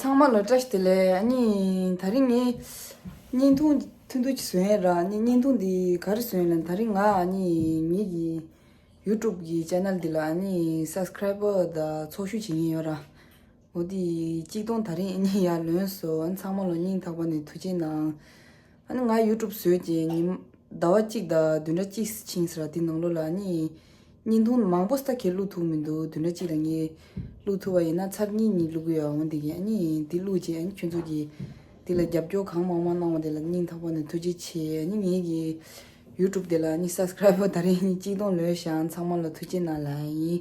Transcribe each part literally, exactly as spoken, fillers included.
ཚང་མ་ལ་བཀྲ་ཤིས་བདེ་ལེགས། ཨ་ནི་ད་རིང་ངས་བརྙན་ཐུང་ཐུང་ཐུང་ཅིག་བཟོས་ཡིན་ར། ཨ་ནི་བརྙན་ཐུང་འདི་ག་རེ་བཟོས་ཡིན་ལབ་ན། ད་རིང་ང་ཨ་ནི་ངེད་ཀྱི་ཡུ་ཊུབ་ཀྱི་ཅེ་ནལ་འདི་ལ་ཨ་ནི་སབ་སི་ཀ་རའི་བར་དང་ཚོགས་ཞུགས་བྱེད་མཁན་ཡོད་ར། འོ་དེ་གཅིག་སྟོང་ད་རིང་ཨ་ནི་ཡར་ལོན་སོང་། ཨ་ནི་ཚང་མ་ལ་སྙིང་ཐག་པ་ནས་ཐུགས་རྗེ་གནང་། ཨ་ནི་ང་ཡུ་ཊུབ་བཟོས་རྗེས་ཉིན་ཟླ་བ་གཅིག་དང་བདུན་ཕྲག་གཅིག་ཕྱིན་ཟེར་ར། དེ་ནང་ལོགས་ལ་ཨ་ནི་བརྙན་ཐུང་མང་པོ་ས་ཁྱེར་བླུག་ཐུབ་མི་འདུག་བདུན་ཕྲག་གཅིག་ལ་ངས་བླུག་ཐུབ་པ་ཡིན་ན་ཚར་གཉིས་གཉིས་བླུག་གི་ཡོད། འོ་དེ་གི་ཨ་ནི་དེ་བླུག་རྗེས་ཨ་ནི་ཁྱོད་ཚོ་གིས་དེ་ལ་རྒྱབ་སྐྱོར་གང་མང་མང་གནང་བ་དེ་ལ་སྙིང་ཐག་པ་ནས་ཐུགས་རྗེ་ཆེ། ཨ་ནི་ངེད་ཀྱི་ཡུ་ཊུབ་དེ་ལ་ཨ་ནི་སབ་སི་ཀ་རའི་བར་ད་རིང་གཅིག་སྟོང་ལོན་ཤག་ཚང་མ་ལ་ཐུགས་རྗེ་གནང་ལབ་ཡིན།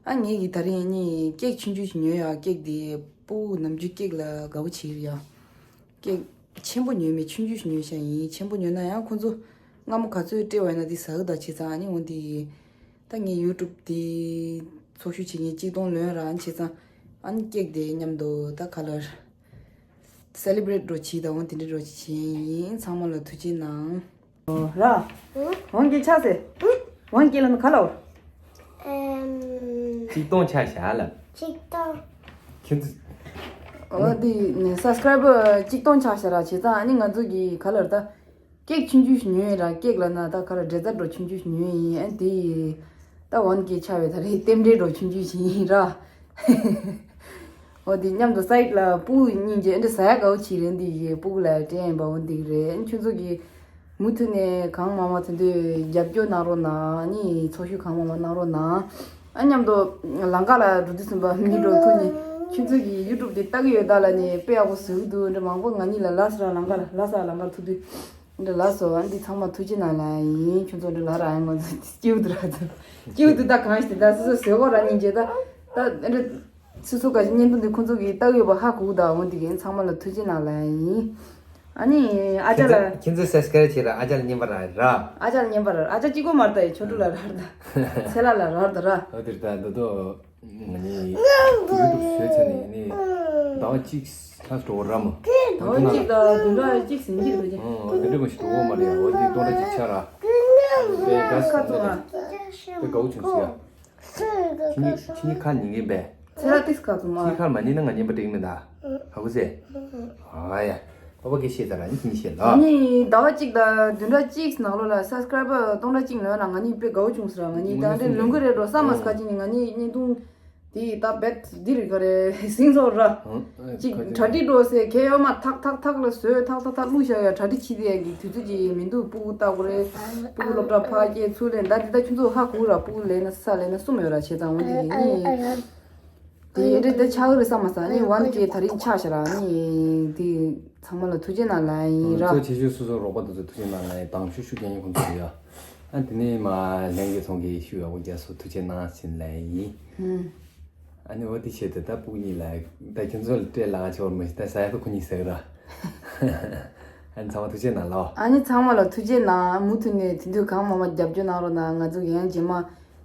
ཨ་ངེད་ཀྱི་ད་རིང་ཨ་ནི་ཀེག་ཆུང་ཆུང་ཞིག་ཉོས་ཡ། ཀེག་དེ་སྤུ་གུ་ནམ་རྒྱུན་ཀེག་ལ་དགའ་པོ་བྱེད་ཀྱི་ཡོད་ཡ། ཀེག་ཆེན་པོ་ཉོས་མེད། ཆུང་ཆུང་ཞིག་ཉོས་ཤག་ཡིན། ཆེན་པོ་ཉོས་ན་ཡང་ཁོ་ཚོ་སྔ་མོ་ག་ཚོད་སྤྲད་པ་ཡིན་ན་དེ་ཟ་གི་ད། བྱས་ཙང་ཨ་ནི་འོ་དེ་ད་ངའི་ཡུ་ཊུབ་དེ་ཚོགས་ཞུགས་བྱེད་མཁན་གཅིག་སྟོང་ལོན་ར། བྱས་ཙང་ཨ་ནི་ཀེག་དེ་མཉམ་དུ་ད་ག་ལ་སེ་ལི་བྷི་རེཊ་འདྲ་བྱེད་དང་། འོ་དེ་འདྲ་འདྲ་བྱེད་བྱས་ཡིན། ཚང་མ་ལ་ཐུགས་རྗེ་གནང་། ར། ཝང་ཀི་ཆགས་སེ། ཝང་ཀི་ལ་ནི་ག་ལ་བ། ཨེམ། གཅིག་སྟོང་ཆགས་ཤག་ལ། གཅིག་སྟོང་། ཁྱེད་ཚོ། འོ་དེ་ནས་སབ་སི་ཀ་རའི་བར་གཅིག་སྟོང་ཆགས་ཤག་ར། བྱས་ཙང་ཨ་ནི་ང་ཚོ་གི་ག་ལ་ར་ད་ཀེག་ཆུང་ཆུང་ཞིག་ཉོས་ཡིན་ར། ཀེག་ལ་ན་ད་ག་ལ་ཌེ་ཛརཊ་འདྲ་ཆུང་ཆུང་ཞིག་ཉོས་ཡིན། ཨ་དེ་ད་ཝང་ཀི་ཆགས་པའི་ད་རེས་རྟེན་འབྲེལ་འདྲ་ཆུང་ཆུང་ཞིག་ཡིན་ར། འོ་དེ་མཉམ་དུ་སའིཌ་ལ་སྤུ་གུ་གཉིས་ཀྱི་འདི་ཟ་ཡ་དགའ་པོ་བྱེད་རེད། འདི་ཡི་སྤུ་གུ་ལ་སྤྲད་ཡིན་པ། འོ་འདི་རེད། ཁྱོད་ཚོ་གིས་མུ་མཐུད་ནས་གང་མང་མང་དེ་འདྲ་རྒྱབ་སྐྱོར་གནང་རོགས་གནང་། ཨ་ནི་ཚོགས་ཞུགས་གང་མང་མང་གནང་རོགས་གནང་། ཨ་མཉམ་དུ་ལམ་ཁ་ལ་འགྲོ་དུས་ཙམ་པ་མི་འགྲོ་ཐུག་ནས་ཁྱོད་ཚོ་གིས་ཡུ་ཊུབ་དེ་ལྟ་གི་ཡོད་ད་ལབ་ནས་དཔེ་ཡག་པོ་བཟོ་གི་འདུག་འདྲ་མང་པོ་ང་གཉིས་ལ་ལབ་སོང་ར། ལམ་ཁ་ལ་ལབ་སོང་། ལམ་ཁར་ཐུག་དུས་འདྲ་ལབ་སོང་། ཨ་འདི་ཚང་མ་ཐུགས་རྗེ་གནང་ལབ་ཡིན། ཁྱོད་ཚོ་འདྲ་ལབ་ར། ཨ་ང་ཚོ་སྐྱིད་པོ་འདུག་ར། སྐྱིད་པོ་འདུག་ད་གང་ཞིག་ད་སོ་སོ་བཟོས་གོ་ར་སྙིང་རྗེ་ད། ད་འདྲ། སོ་སོ་ག་ཞིག་བརྙན་ཐུང་འདི་ཁོང་ཚོ་གིས་ལྟ་གི་ཡོད་པ་ཧ་གོ་གི་ད། འོ་འདི་གིན་ཚང་མ་ལ་ཐུགས་རྗེ་གནང་ལབ་ཡིན། ཨ་ནི་ཨ་ཅག་ལ། ཁྱེད་ཚོས་སབ་སི་ཀ་རའིབ་བྱེད་ར། ཨ་ཅག་ལ་བརྙན་པར་ར། ཨ་ཅག་ལ་བརྙན་པར་ར། ཨ་ཅག་གཅིག་པོ་མ་རེད་ད། ཡ་ཆོ་འཕྲུལ་ལ་ར་ར་ད། ཚེ་ལགས་ལ་ར་ད་ར། ཨ་དེར་ད་ད་དོ་ང་ནི་ཡུ་ཊུབ་བཟོས་ཚར་ནས་ནི་ཟླ་བ་གཅིག་ལྷག་འགྲོ་བ་ར་མོ། ཟླ་བ་གཅིག་དང་བདུན་ཕྲག་གཅིག་ཟིན་གྱི་རེད་ཅེ། ཨོ་དེ་འདྲ་མ་ཞིག་འགྲོ་བ་མ་རེད། ཡ་འོ་དེ་སྟོང་ཕྲག་གཅིག་ཆགས་ར། དེ་དགའ་སོང་། དེ་དགའ་བོ་བྱུང་སོང་ཡ། ཁྱེད་གཉིས་ཁྱེད་གཉིས་ཁ་ཉན་གིན་པས། ཚེ་ར་ཏིས་ཁ་ཙུ་མ། ཁྱེད་ཁ་མ་ཉན་ན་ང་ཉན་པ་འགྲིག་མིན་ད། ཧ་གོ་སེ། ཨ་ཡ། པ་པ་གིས་བཤད་ད་ར་ནི་ཁྱེད་གཉིས་བཤད་ལ། ང་གཉིས་ཟླ་བ་གཅིག་དང་བདུན་ཕྲག་གཅིག་ནང་ལོགས་ལ་སབ་སི་ཀ་རའི་བར་སྟོང་ཕྲག་གཅིག་ལོན་ན་ང་གཉིས་དཔེ་དགའ་བོ་བྱུང་སོང་ར། ང་གཉིས་ད་འདྲ་ལོན་གི་རེད་འགྲོ་བསམ་མ་སོང་། ཁ་ཅིག་ནི་ང་གཉིས་བརྙན་ཐུང་དེ་ད་རྦད་འདི་རེད་ག་རེད་ཟིང་ཚོར་ར། ཅིག་གྲ་སྒྲིག་འགྲོ་སེ་གལ་ཡོད་མ་ཐག་ཐག་ཐག་ལ་བཟོས། ཐག་ཐག་ཐག་བླུགས་བཞག་ཡ། གྲ་སྒྲིག་བྱེད་དེ་ཡ་གི་དུས་ཚོད་ཅིག་མི་འདུག་སྤུ་གུ་ལྟ་དགོས་རེད། སྤུ་གུ་སློབ་གྲྭ་ཕར་སྐྱེལ་ཚུར་ལེན། ད་འདི་ད་ཁྱོད་ཚོ་ཧ་གོ་ར། སྤུ་གུ་ལེན་ན་ས་ལེན་ན་གསུམ་ཡོད་ར། བྱས་ཙང་འོ་འདི་གི་ནི་དེ་འདྲ་དེ་ཆགས་གི་རེད་བསམ་མ་སོང་། ནི་ཝན་ཀེ་ད་རིང་ཆགས་ཤག་ར། ནི་དེ་ཚང་མ་ལ་ཐུགས་རྗེ་གནང་ལབ་ཡིན་ར། གཙོ་ཆེ་ཤོས་སོ་སོ་རོགས་པ་དེ་ཚོ་ཐུགས་རྗེ་གནང་ལབ་ཡིན། དང་ཤུགས་ཤུགས་རྒྱག་མཁན་ཁོང་ཚོ་ཡོད། ཨ་དེ་ནས་མ་ལྷན་རྒྱས་ཚང་གིས་ཤུགས་ཡག་པོ་རྒྱག་སོང་། ཐུགས་རྗེ་གནང་ཟེར་ལབ་ཡིན། ཨ་ནི་འོ་དེ་ཆེད་དུ་ད་སྤུ་གུ་གཉིས་ལ་ད་ཁྱོད་ཚོ་ལ་སྤྲད་ལ་ང་ཆོར་མི་ཤེས། ད་ཟ་ཡ་ད་ཁོ་གཉིས་ཟ་གི་ར། ཨ་ནི་ཚང་མ་ཐུགས་རྗེ་གནང་ལོ། ཨ་ནི་ཚང་མ་ལ་ཐུགས་རྗེ་གནང་། མུ་མཐུད་ནས་དེ་དུས་གང་མང་མང་རྒྱབ་སྐྱོར་གནང་རོགས་གནང་། ང་ཚོ་ཡང་རྗེས་མ་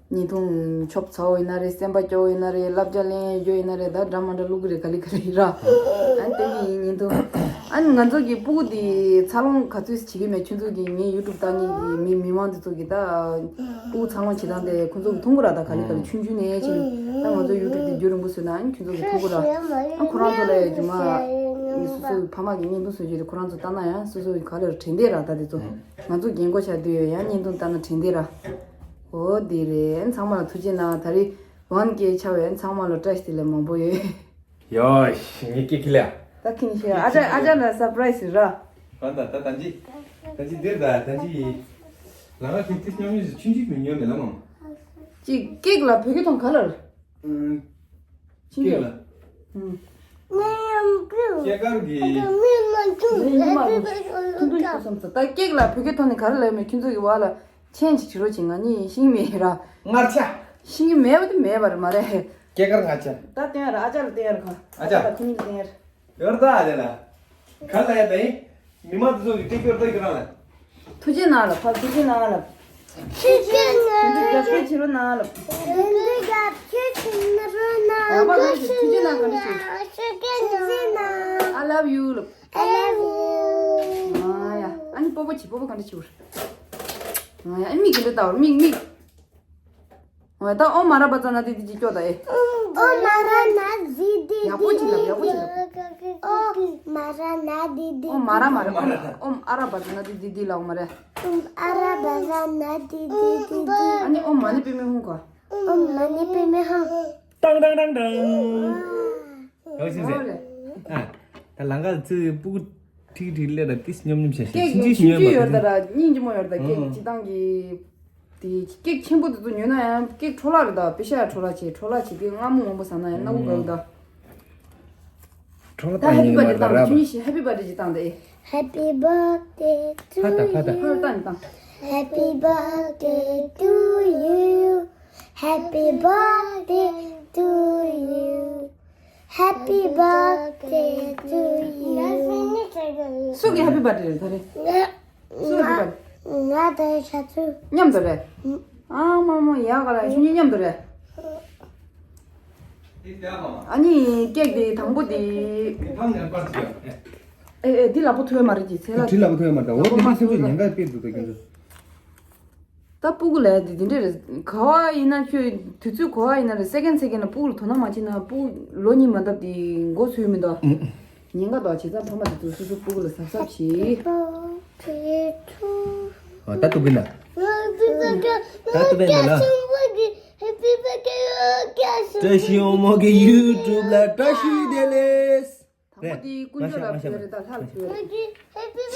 བརྙན་ཐུང་ཆོབ་ཚ་བོ་ཡིན་ན་རེད། སེམས་པ་སྐྱོ་བོ་ཡིན་ན་རེད། བསླབ་བྱ་ལེན་རྒྱུ་ཡིན་ན་རེད། ད་འདྲ་མ་འདྲ་བླུག་གི་རེད། ག་ལེ་ག་ལེ་ཡིན་ར། ཨ་ནི་དེ་གི་ཡིན་བརྙན་ཐུང་། ཨ་ནི་ང་ཚོ་གི་སྤུ་གུ་དེ་འཚར་ལོངས་ག་ཚོད་བྱེད་ཀྱི་མེད། ཁྱོད་ཚོ་གི་ངའི་ཡུ་ཊུབ་ལྟ་མཁན་གི་མི་མི་མང་དེ་ཚོ་གི་ད་སྤུ་གུ་འཚར་ལོངས་བྱེད་སྟངས་དེ་ཁོ་ཚོ་གི་མཐོང་གི་ར། ད་ག་ལེ་ག་ལེ་ཆུང་ཆུང་ནས་ཅིག་ད་ང་ཚོ་ཡུ་ཊུབ་དེ་རྒྱུན་རིང་པོ་བཟོས་ན་ཨ་ནི་ཁྱོད་ཚོ་གི་མཐོང་གི་ར། ཨ་ཁོ་རང་ཚོ་ལ་རྗེས་མ་སོ་སོའི་ཕ་མ་གི་བརྙན་ཐུང་བཟོ་རྒྱུ་དེ་ཁོ་རང་ཚོ་ལྟ་ན་ཡང་སོ་སོ་གི་ག་ལེར་དྲན་བསྡད་ར། ད་དེ་ཚོ་ང་ཚོ་རྒན་གོག་ཆགས་དུས་ཡང་བརྙན་ཐུང་ལྟ་ན་དྲན་བསྡད་ར། འོ་དེ་རེད། ཨ་ནི་ཚང་མ་ལ་ཐུགས་རྗེ་གནང་། ད་རེས་ཝན་ཀེ་ཆགས་པའི་ཨ་ནི་ཚང་མ་ལ་བཀྲ་ཤིས་བདེ་ལེགས་མང་པོ་ཡོད། ཡོ་ཤི་ངས་ཀེག་ཁྱེར་ལ། ད་ཁྱེར་ནས་ཤི་ཨ་ཅག་ཨ་ཅག་ལ་སར་པ་རའི་སི་ར། ད་ད་ད་ད་ཅི་ད་ཅི་འདིར་ད་ད་ཅི་ཡིན། ལ་ང་ཁྱེར་ཏིས་ཉོ་མི་ཆུན་ཆུན་མི་ཉོ་མེད་ལ་མང་། ཅིག་ཀེག་ལ་བོད་སྐད་ཐོག་ག་ལ་རེད། ཨུམ། ཤིང་ཀེག་ལ། ཨུམ། ཀེག་ཀར་གི། ངས་ཉི་མ་ཐུང་ཐུང་ཞིག་བསམ་ཚར། ད་ཀེག་ལ་བོད་སྐད་ཐོག་ནས་ག་རེ་ལབ་མེད། ཁྱོད་ཚོ་གི་བ་ལ་ཆེན་ཅིག་བྱེད་རོགས་བྱེད། ང་གཉིས་ཤིང་མེད་ར། མངར་ཆ། ཤིང་མེད་པ་དེ་མེད་པ་རེད་མ་རེད། ཀེག་ཀར་མངར་ཆ། ད་བསྟན་ཡ་ར། ཨ་ཅག་ལ་བསྟན་ཡ་ར་ཁ། ཨ་ཅག་ཨ་ཅག་ཁྱོད་གཉིས་ལ་བསྟན་ཡ་ར། ཡོད་ར་ད་ཨ་ཅག་ལ། ག་ལ་ཡ་ད་ཡིན། མི་མང་དེ་ཚོ་གི་ཀེག་ཀར་ད་ཡི་ག་རང་ལ། ཐུགས་རྗེ་གནང་ལ་ཕར་ཐུགས་རྗེ་གནང་ལ། ཐུགས་རྗེ་གནང་། དེ་འདྲ་རྒྱབ་སྐྱོར་བྱེད་རོགས་གནང་ལ། དེ་འདྲ་རྒྱབ་སྐྱོར་བྱེད་རོགས་གནང་། ཡག་པོ་རེད། ཐུགས་རྗེ་གནང་། ག་འདྲ་བྱེད། ཐུགས་རྗེ་གནང་། I love you ལབ། I love you. ཨ་ཡ། ཨ་ནི་པོ་པོ་བྱེད། པོ་པོ་ག་འདྲ་བྱེད་བར། ཨ་ཡ། ཨ་མིག་གི་འདྲ་ལྟ་བར་མིག་མིག་ད་ཨོཾ་མ་ར་པ་ཙ་ན་དྷཱིཿ་དྷཱིཿ་ཅིག་སྐྱོར་ད་ཨེ། ཨོཾ་མ་ར་ན་དྷཱིཿ་དྷཱིཿ་ཡག་པོ་ཅིག་ལབ། ཡག་པོ་ཅིག་ལབ། ཨོཾ་མ་ར་ན་དྷཱིཿ་དྷཱིཿ་ཨོཾ་མ་ར་མ་ར། ཨོཾ་ཨ་ར་པ་ཙ་ན་དྷཱིཿ་དྷཱིཿ་དྷཱིཿ་ལབ་ཨོཾ་མ་ར། ཨོཾ་ཨ་ར་པ་ཙ་ན་དྷཱིཿ་དྷཱིཿ་དྷཱིཿ་ཨ་ནི་ཨོཾ་མ་ཎི་པདྨེ་ཧཱུྃ་ག་ཨོཾ་མ་ཎི་པདྨེ་ཧཱུྃ། ཏང་ཏང་ཏང་ཏང་། ཡག་ཤིང་ཟེར། ཨ། ད་ལང་ཀ་ཚོའི་སྤུ་གུ་ཁྲིག་ཁྲིག་སླེབས་ད་ཏིས་ཉོམ་ཉོམ་བྱས་ཤིང་ཁེག་ཆུང་ཆུང་ཆུང་ཆུང་ཡོད་པ་ཡོད་ད་ར། སྙིང་རྗེ་མོ་ཡོད་ད། ཁེག་ཨང་། སྤྱི་བཏང་གི་དེ་ཁེག་ཆེན་པོ་དེ་ཚོ་ཉོས་ན་ཡང་ཁེག་འཕྲོ་བརླག་རེད་ད། པེ་ཤ་འཕྲོ་བརླག་བྱས། འཕྲོ་བརླག་བྱས་དེ་མངར་མོ་མང་པོ་ཟ་ན་ཡང་སྣ་བུག་འགག་ད། འཕྲོ་བརླག་ད་ཧེ་པི་བར་ཌེ་བཏང་། ཆུང་ཆུང་ཞིག་ཧེ་པི་བར་ཌེ་ཅིག་བཏང་ད་ཨེ། Happy birthday to you. ཕ་ད་ཕ་ད། ཕར་བཏང་བཏང་། Happy birthday to you. Happy birthday to you. Happy birthday to you. སུ་གི་ཧེ་པི་བར་ཌེ་རེད་ད་རེད། ང་། སུ་གི་ཧེ་པི་བར་ཌེ། ང་དང་ཤ་ཚུ། མཉམ་དུ་རེད། ཨ་མ་མ་ཡག་ག་ལ་ཤུ་ཉི་མཉམ་དུ་རེད། ཨ་ནི་ཀེག་དེ་དང་པོ་དེ། ཨེ་ཨེ་འདི་ལག་པ་ཐོས་མ་རེད་ཀྱི་ཚེ་ལ། དྲི་ལག་པ་ཐོས་མ་རེད་ད། འོ་དེ་འདྲ་སེམས་ཚོར་ཉེན་ཁ་སྤེལ་འདུག་ད་ཁྱོད་ཚོ། ད་སྤུ་གུ་ལ་དེ་དེ་འདྲ་རེད། ག་བ་ཡིན་ན་ཁྱོད་དུས་ཚོད་ག་བ་ཡིན་ན་རེད། སེ་ཀེན་སེ་ཀེན་ལ་སྤུ་གུ་ལ་དོ་སྣང་མ་བྱེད་ན་སྤུ་གུ་ལོ་གཉིས་མ་འདབ་དེ་མགོ་ཚོས་མི་འདུག་ཉེན་ཁ་འདུག་བྱས་ཙང་ཕ་མ་དེ་ཚོ་སོ་སོ་སྤུ་གུ་ལ་གཟབ་གཟབ་བྱེད། ཨ་ད་ཐུག་གི་ན། ད་ཐུག་པས་ན་ལ། བཀྲ་ཤིས་ཡོང་མོ་གི་ཡུ་ཊུབ་ལ་བཀྲ་ཤིས་བདེ་ལེགས། དང་པོ་དེ་དཀོན་མཆོག་ལ་ཕུལ་རེད་ད། ལྷ་ལ་ཕུལ་རེད།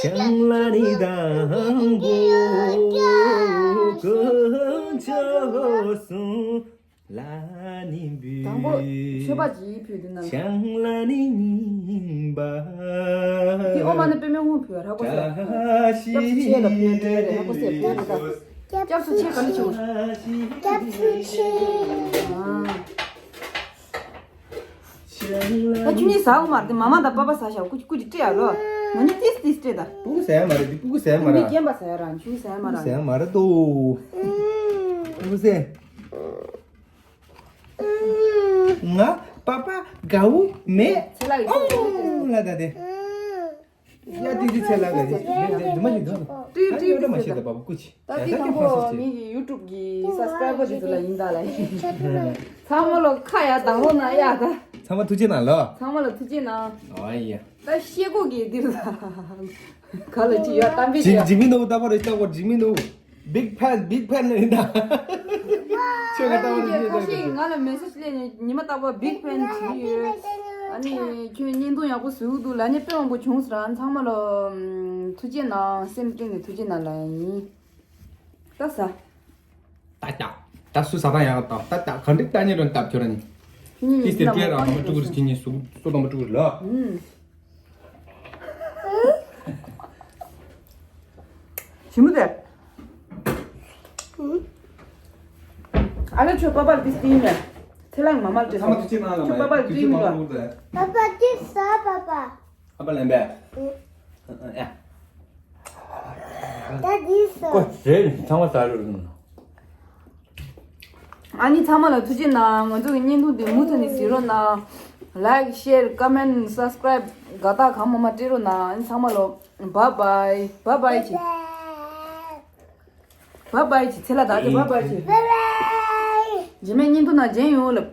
ཆང་ལ་ནི་དང་པོ་དཀོན་མཆོག་གསུམ་ལ་ནི་འབུལ། དང་པོ་མཆོད་པ་ཅིག་ཕུལ་དུས་ན། ཆང་ལ་ནི་སྙིང་པ། དེ་ཨོཾ་མ་ཎི་པདྨེ་ཧཱུྃ་ཕུལ་བ་ར་གོ་ཟེར། སྐྱབས་སུ་མཆི་ལ་ཕུལ་འདྲ་རེད། ར་གོ་ཟེར་ཕུལ་རེད་ད། སྐྱབས་སུ་མཆི་ག་ལ་ཆུ། སྐྱབས་སུ་མཆི། ཨ། ད་ཁྱོད་གཉིས་ཟ་འོ་མ་རེད་དེ། མ་མ་དང་པ་པ་ཟ་ཤག་ཀུ་ཀུ་ཅིག་སྤྲད་ཨ་ལོ། ང་གཉིས་ཏིས་ཏིས་སྤྲད་ད། སྤུ་གུ་ཟ་ཡ་མ་རེད་དེ། སྤུ་གུ་ཟ་ཡ་མ་རེད། ཁྱོད་གཉིས་རྒན་པ་ཟ་ཡ་ར། ཁྱོད་གཉིས་ཟ་ཡ་མ་རེད། སྤུ་གུ་ཟ་ཡ་མ་རེད་དོ། སྤུ་གུ་ཟ། ང་པ་པ་དགའ་བོ་མེད། ཚེ་ལ་ཡི་ཨོ་ལ་ད་དེ། ཡ་དེ་དེ་ཚེ་ལ་ག་དེ་དེ་དེ་མ་ཞིག་དོ། ཏུས་ཏུས་ཡོད་མ་ཞིག་ད་པ་པ་ཀུ་ཅི། ད་དེ་དང་པོ་ངེད་ཀྱི་ཡུ་ཊུབ་ཀྱི་སབ་སི་ཀ་རའི་བར་དེ་ཚོ་ལ་ཡིན་ད་ལ་ཡིན། ཚང་མ་ལོ་ཁ་ཡ་དང་ལོ་ན་ཡ་ད། ཚང་མ་ཐུགས་རྗེ་གནང་ལོ། ཚང་མ་ལ་ཐུགས་རྗེ་གནང་། ཨ་ཡ། ད་ཤེལ་སྒོ་གི་འདིར་ལ་ག་ལ་ཅི་ཡ་གཏམ་དཔེ་ཅིག་ཅིག་མི་འདུག་ད་པ་རེ་ལྟ་བར་ཅིག་མི་འདུག Big fan, big fan ཡིན་ད། ཁྱོད་ཀྱི་ལྟ་བར་ཨ་ནི་ཅིག་ཁ་ཤས་ང་ལ་མེ་སེ་ཇི་སླེབས་ནས་ཉི་མ་རྟག་པར་big fan བྱེད་ཡོད། ཨ་ནི་ཁྱོད་བརྙན་ཐུང་ཡག་པོ་བཟོས་འདུག་ལབ་ནས་དཔེ་མང་པོ་བྱུང་ཟེར། ཨ་ཚང་མ་ལ་ཐུགས་རྗེ་གནང་། སེམས་གཏིང་ནས་ཐུགས་རྗེ་གནང་ལབ་ཡིན། ད་ཟ། ད་ད་ད་སུ་ཟ་ད་ཡག་ད་ད་ད་ག་འདྲི་ད་ཉེ་རོ་ད་ཁྱོད་ར་ནི། ཁྱོད་གཉིས་ཏིས་ཏེ་ལ་པེ་ར་མ་ཀྲུ་གུ་རི་ཁྱོད་གཉིས་སུ་སུ་དང་མ་ཀྲུ་གུ་རི་ལ། ཨུམ། ཞི་མོ་དེ། ཨ་ལེ་ཁྱོད་པ་པར་ཏིས་ཏིས་མེད། ཚེ་ལང་མ་མར་ཏིས། ཚང་མ་ཐུགས་རྗེ་གནང་ལ། ཁྱོད་པ་པར་ཏིས་མེད་ལ། པ་པ་ཏིས་ས་པ་པ། ཨ་པ་ལན་པས། ཨ་ཨ། ད་འདི་ས། ཀོ་ཟེར་ཚང་མ་ཟ་རུ། ཨ་ནི་ཚང་མ་ལ་ཐུགས་རྗེ་གནང་། ང་ཚོ་གི་བརྙན་ཐུང་འདི་མུ་མཐུད་ནས་གཟིགས་རོགས་གནང་། Like, share, comment, subscribe དགའ་རྟགས་གང་མང་མང་སྤྲད་རོགས་གནང་། ཨ་ནི་ཚང་མ་ལ་bye bye, bye bye བྱེད། bye bye བྱེད། ཚེ་ལ་བདག་ཚེ་bye bye བྱེད། རྗེས་མའི་བརྙན་ཐུང་ནང་མཇལ་ཡོང་ལབ།